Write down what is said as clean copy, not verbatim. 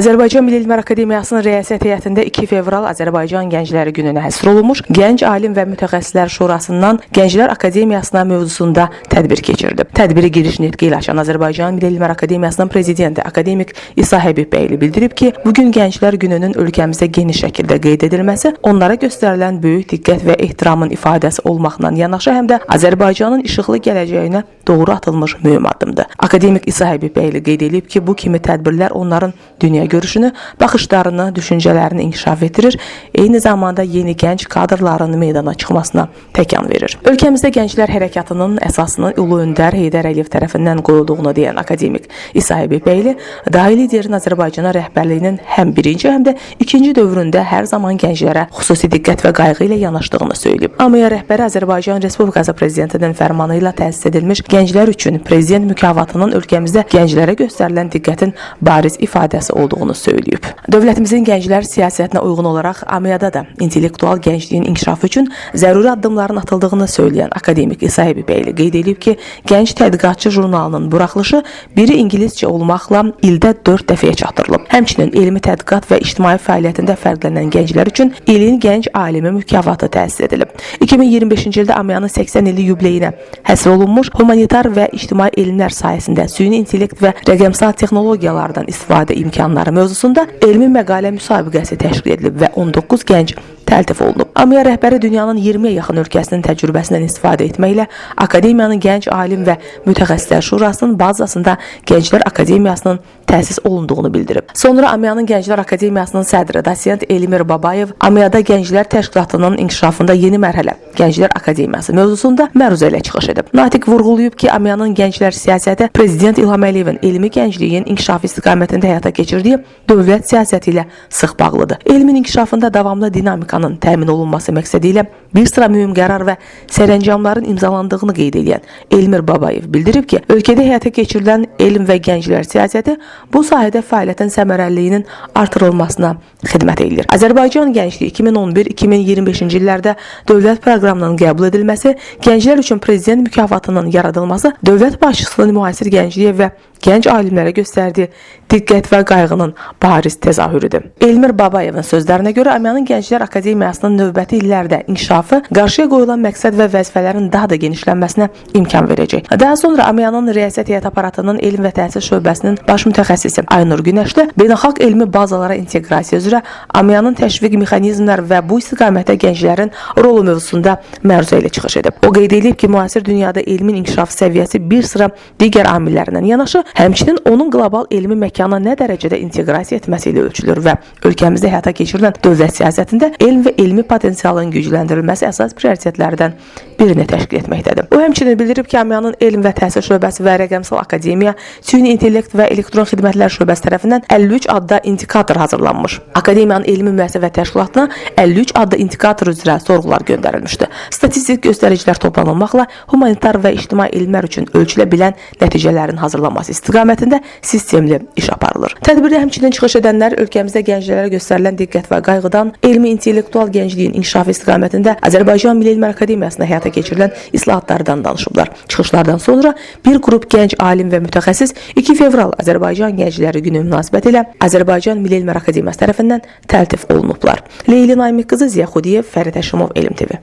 Azərbaycan Milli Elmlər Akademiyasının rəyasət heyətində 2 fevral Azərbaycan Gəncləri Gününə həsr olunmuş Gənc Alim və Mütəxəssislər Şurasından Gənclər Akademiyasına mövzusunda tədbir keçirilib. Tədbiri giriş nitqi ilə açan Azərbaycan Milli Elmlər Akademiyasının prezidenti akademik İsa Həbibbəyli bildirib ki, bu gün Gənclər Gününün ölkəmizdə geniş şəkildə qeyd edilməsi onlara göstərilən böyük diqqət və ehtiramın ifadəsi olmaqla yanaşı həm də Azərbaycanın işıqlı gələcəyinə doğru atılmış mühüm addımdır. Akademik İsa Həbibbəyli qeyd edib ki, bu kimi tədbirlər onların dünya görüşünü, baxışlarını, düşüncələrini inkişaf etdirir, eyni zamanda yeni gənc kadrların meydana çıxmasına təkan verir. Ölkəmizdə gənclər hərəkatının əsasını Ulu Öndər Heydər Əliyev tərəfindən qoyulduğunu deyən akademik İsa Həbibbəyli, dahi liderin Azərbaycana rəhbərliyinin həm birinci, həm də ikinci dövründə hər zaman gənclərə xüsusi diqqət və qayğı ilə yanaşdığını söyləyib. AMİA rəhbəri Azərbaycan Respublikası Prezidentinin fərmanı ilə təsis edilmiş gənclər üçün prezident mükafatının ölkəmizdə gənclərə göstərilən diqqətin bariz ifadəsi olduğunu söyləyib. Dövlətimizin gənclər siyasətinə uyğun olaraq AMİA-da da intellektual gəncliyin inkişafı üçün zəruri addımların atıldığını söyləyən akademik İsa Həbibbəyli qeyd edib ki, Gənc Tədqiqatçı jurnalının buraxılışı biri ingiliscə olmaqla ildə 4 dəfəyə çatdırılıb. Həmçinin elmi tədqiqat və ictimai fəaliyyətində fərqlənən gənclər üçün ilin gənc alimi mükafatı təsis edilib. 2025-ci ildə AMİA-nın 80 illik yubileyinə həsr olunmuş humanitar və ictimai elmlər sahəsində süni intellekt və rəqəmsal texnologiyalardan istifadə imkanları mövzusunda elmi məqalə müsabiqəsi təşkil edilib və 19 gənc təltif olunub. AMİA rəhbəri dünyanın 20-yə yaxın ölkəsinin təcrübəsindən istifadə etməklə Akademiyanın Gənc Alim və Mütəxəssislər Şurasının bazasında Gənclər Akademiyasının təsis olunduğunu bildirib. Sonra AMİA-nın Gənclər Akademiyasının sədri dosent Elmir Babayev AMİA-da Gənclər Təşkilatının inkişafında yeni mərhələ Gənclər Akademiyası mövzusunda məruzə ilə çıxış edib. Natiq vurğulayıb ki, AMİA-nın gənclər siyasəti Prezident İlham Əliyevin elmi gəncliyin inkişafı istiqamətində həyata keçirdiyi dövlət siyasəti ilə sıx bağlıdır. Elmin inkişafında davamlı dinamikanın təmin olunması məqsədi ilə bir sıra mühüm qərar və sərəncamların imzalandığını qeyd edən Elmir Babayev bildirib ki, ölkədə həyata keçirilən elm və gənclər siyasəti bu sahədə fəaliyyətin səmərəliliyinin artırılmasına xidmət edir. Azərbaycan gəncliyi 2011-2025-ci illərdə dövlət proqramının qəbul edilməsi, gənclər üçün prezident mükafatının yaradılması dövlət başçısının müasir gəncliyə və gənc alimlərə göstərdiyi diqqət və qayğının bariz təzahürüdür. Elmir Babayevin sözlərinə görə AMİA-nın Gənclər Akademiyasının növbəti illərdə inkişafı qarşıya qoyulan məqsəd və vəzifələrin daha da genişlənməsinə imkan verəcək. Daha sonra AMİA-nın Rəyasət Heyət Aparatının Elm və Təhsil Şöbəsinin baş mütəxəssisi Aynur Günəşli beynəlxalq elmi bazalara inteqrasiya üzrə AMİA-nın təşviq mexanizmləri və bu istiqamətdə gənclərin rolu mövzusunda məruzə ilə çıxış edib. O qeyd edib ki, müasir dünyada elmin inkişaf səviyyəsi bir sıra digər amillərlə yanaşı, həmçinin onun qlobal elmi məkana nə dərəcədə inteqrasiya etməsi ilə ölçülür və ölkəmizdə həyata keçirilən dövlət siyasətində elm və elmi potensialın gücləndirilməsi əsas prioritetlərdən birini təşkil etməkdədir. O həmçinin bildirib ki, AMİA-nın Elm və Təhsil Şöbəsi və Rəqəmsal Akademiya, Süni İntellekt və Elektron Xidmətlər Şöbəsi tərəfindən 53 adda indikator hazırlanmış. Akademiyanın elmi müəssisə və təşkilatına 53 adda indikator üzrə sorğular göndərilmişdi. Statistik göstəricilər toplanılmaqla humanitar və ictimai elmlər üçün ölçülə bilən nəticələrin hazırlanması istiqamətində sistemli iş aparılır. Tədbirdə həmçinin çıxış edənlər ölkəmizdə gənclərə göstərilən diqqət və qayğıdan, elmi intellektual gəncliyin inkişafı istiqamətində Azərbaycan Milli Elmlər Akademiyasında həyata keçirilən islahatlardan danışıblar. Çıxışlardan sonra bir qrup gənc alim və mütəxəssis 2 fevral Azərbaycan Gəncləri Günü münasibətilə Azərbaycan Milli Elmlər Akademiyası tərəfindən təltif olunublar. Leyli Namiq qızı, Ziya Xudiyev, Fərid Həşimov, Elm TV.